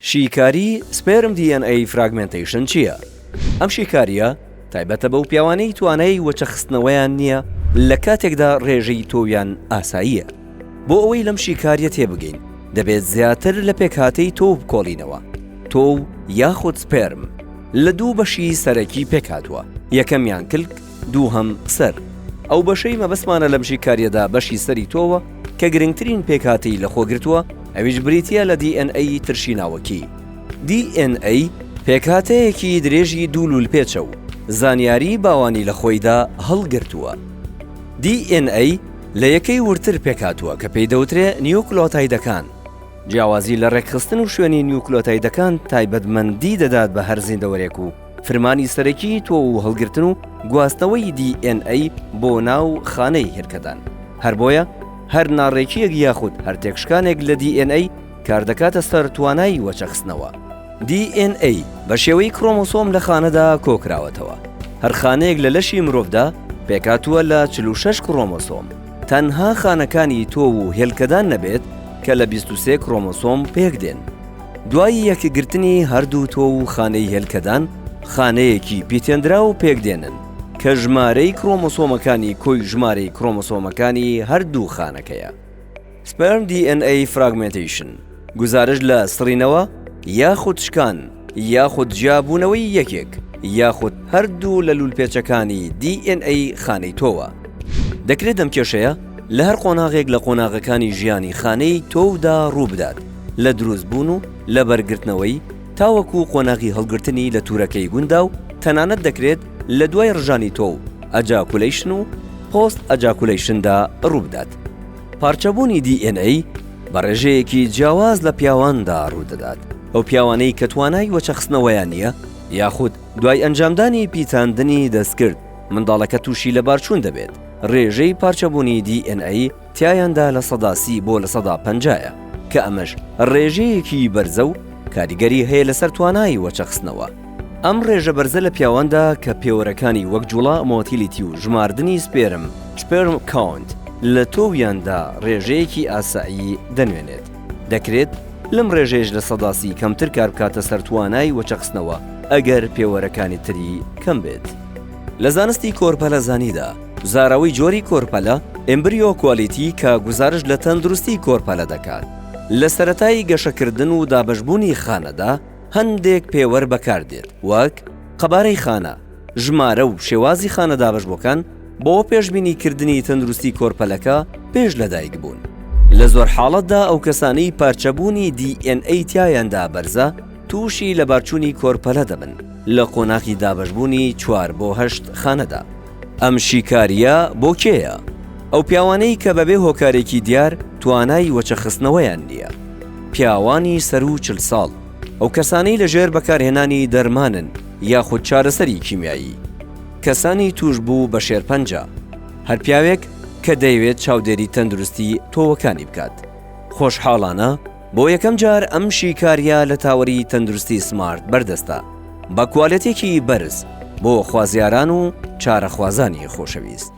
شیکاری Sperm DNA Fragmentation چییە؟ ئەم شیکارییە تایبەتە بەو پیاوانەی توانای وەچەخستنەوەیان نییە لە کاتێکدا ڕێژەی تۆویان ئاساییە. بۆ ئەوەی لەم شیکارییە تێبگەین دەبێت زیاتر لە پێکهاتەی تۆو بکۆڵینەوە. تۆو یاخود سپێرم لە دوو بەشی سەرەکی پێکهاتووە، یەکەمیان کلک، دووهەم سەر. ئەو بەشەی مەبەستمانە لەم شیکارییەدا بەشی سەری تۆوە کە گرنگترین پێکهاتەی لەخۆگرتووە ئەویش بریتییە لە DNA ترشی ناوەکی. DNA پێکهاتەیەکی درێژی دوو لوولپێچە و زانیاری باوانی لە خۆیدا هەڵگرتووە. DNA لە یەکەی وردتر پێکهاتووە کە پێی دەوترێ نیوکلۆتایدەکان. جیاوازی لە ڕێکخستن و شوێنی نیوکلۆتایدەکان تایبەتمەندی دەدات بە هەر زیندەوەرێک و فرمانی سەرەکیی تۆو و هەڵگرتن و گواستنەوەی DNA بۆ ناو خانەی هێلکەدان. هەر بۆیە هەر ناڕێکییەک یاخود هەر تێکشکانێک لە DNA کاردەکاتە سەر توانای وەچەخستنەوە. DNA بە شێوەی کرۆمۆسۆم لە خانەدا کۆکراوەتەوە. هەر خانەیەک لە لەشی مرۆڤدا پێکهاتووە لە 46 کرۆمۆسۆم، تەنها خانەکانی تۆو و هێلکەدان نەبێت کە لە 23 کرۆمۆسۆم پێکدێن. دوای یەکگرتنی هەردوو تۆو و خانەی هێلکەدان، خانەیەکی پیتێندراو پێکدێنن کە ژمارەی کرۆمۆسۆمەکانی کۆی ژمارەی کرۆمۆسۆمەکانی هەردوو خانەکەیە. Sperm DNA Fragmentation، گوزارشت لە سڕینەوە یاخود شکان یاخود جیابوونەوەی یەکێک یاخود هەردوو لە لوولپێچەکانی DNA خانەی تۆوە. دەکرێت ئەم کێشەیە لە هەر قۆناغێک لە قۆناغەکانی ژیانی خانەی تۆودا ڕووبدات، لە دروستبوون و لەبەرگرتنەوەی تاوەکو قۆناغی هەڵگرتنی لە تورەکەی گوندا و تەنانەت دەکرێت لە دوای ڕژانی تۆو، ejaculation و post ejaculation دا ڕووبدات. پارچەبوونی DNA بە ڕێژەیەکی جیاواز لە پیاواندا ڕوودەدات، ئەو پیاوانەی کە توانای وەچەخستنەوەیان نییە یاخود دوای ئەنجامدانی پیتاندنی دەستکرد منداڵەکە تووشی لەبارچوون دەبێت، ڕێژەی پارچەبوونی DNA تیایاندا 30% بۆ 50% یە، کە ئەمەش ڕێژەیەکی بەرزە و کاریگەری هەیە لەسەر توانای وەچەخستنەوە. ئەم ڕێژە بەرزە لە پیاواندا کە پێوەرەکانی وەک جوڵە motility و ژماردنی سپێرم Sperm Count لە تۆویاندا ڕێژەیەکی ئاسایی دەنوێنێت، دەکرێت لەم ڕێژەیەش 30% کەمتر کاربکاتە سەر توانای وەچەخستنەوە ئەگەر پێوەرەکانی تری کەم بێت. لە زانستی کۆرپەلەزانیدا، زاراوەی جۆری کۆرپەلە، Embryo Quality، کە گوزارشت لە تەندروستی کۆرپەلە دەکات، لە سەرەتای گەشەکردن و دابەشبوونی خانەدا هەندێک پێوەر بەکاردێت وەک، قەبارەی خانە، ژمارە و شێوازی خانە دابەشبووەکان بۆ پێشبینیکردنی تەندروستی کۆرپەلەکە پێش لەدایکبوون. لە زۆر حاڵەتدا ئەو کەسانەی پارچەبوونی DNA تیایاندا بەرزە تووشی لەبارچوونی کۆرپەلە دەبن لە قۆناغی دابەشبوونی چوار بۆ هەشت خانەدا. ئەم شیکارییە بۆ کێیە؟ ئەو پیاوانەی کە بەبێ هۆکارێکی دیار توانای وەچەخستنەوەیان نییە. پیاوانی سەروو 40 ساڵ. ئەو کەسانەی لەژێر بەکارهێنانی دەرمانن یاخود چارەسەری کیمیایی. کەسانی تووشبوو بە شێرپەنجە. هەر پیاوێک کە دەیەوێت چاودێری تەندروستی تۆوەکانی بکات. خۆشحاڵانە بۆ یەکەم جار ئەم شیکارییە لە تاوەری تەندروستی سمارت بەردەستە بە کوالێتێکی بەرز بۆ خوازیاران و چارەخوازانی خۆشەویست.